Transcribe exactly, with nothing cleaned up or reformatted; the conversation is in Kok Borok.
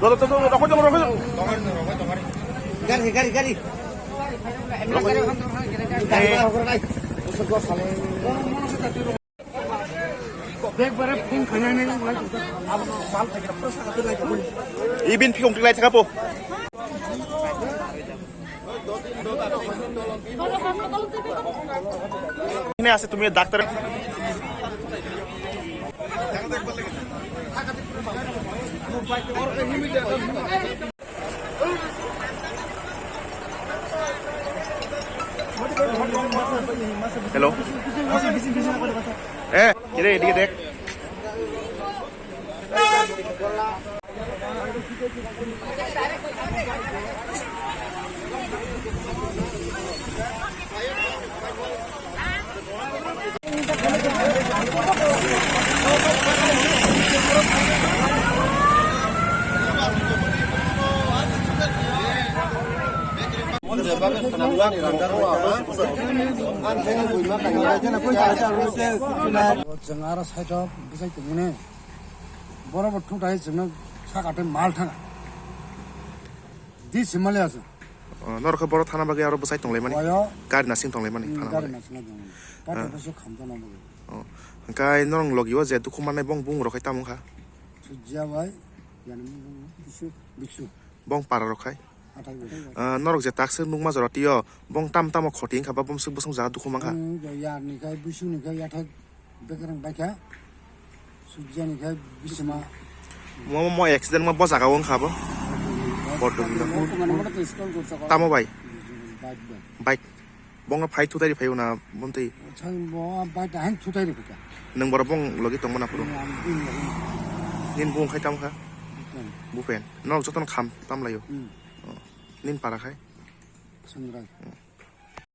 Rokho, rokho, rokho, rokho. Gari, gari, gari. Ibin phikong tiklai thaka po. Ini ase tumi doctor. Hello. Eh, kire, dike dek. Chwng aro side o bwsai tongmani. Borok bo thung thai chwngno saka tei mal thanga. Di simali aswk. O, norok khe borok thana bagwi aro bwsai tonglaimani. Oyo. Gari nasing tonglaimani, hmm, thana gari bagwi. Nasing tonglaimani. Pati ah. Bwswk khamtana bagwi. O, hwnkhe norok logi o je dukhu mannai bong bung rok khai tamo wngkha? Sujya bai, yani bung bisu, bisu. Bong para rok khai? Hathai bai. Ah, norok je taksa nukma jora tio, bong tam tamo khoti wngkha ba bumswk bwswk jaga dukhu mankha? Hmm, yar ni khai, bisu ni khai, yathai Bekereng baikha, sujani khai bisima. Mo, mo accident mo bo jaga o wngkha bo. Bordo Bordo Villa. Mo tongmani mo to scroll gorsa ko. Tamo bai? Bike bai. Bike. Bongno phai thutai ri phai na bontei. Chang bo bike da han thutai ri phai. Nang boro bong logi tongmana phuru. Ang bini logi. Nin bung khai tamo kha? Bupen. Bupen. Nok jotono kham tam layo. Hmm. Oh. Nin para khai? Sangrai. Hmm.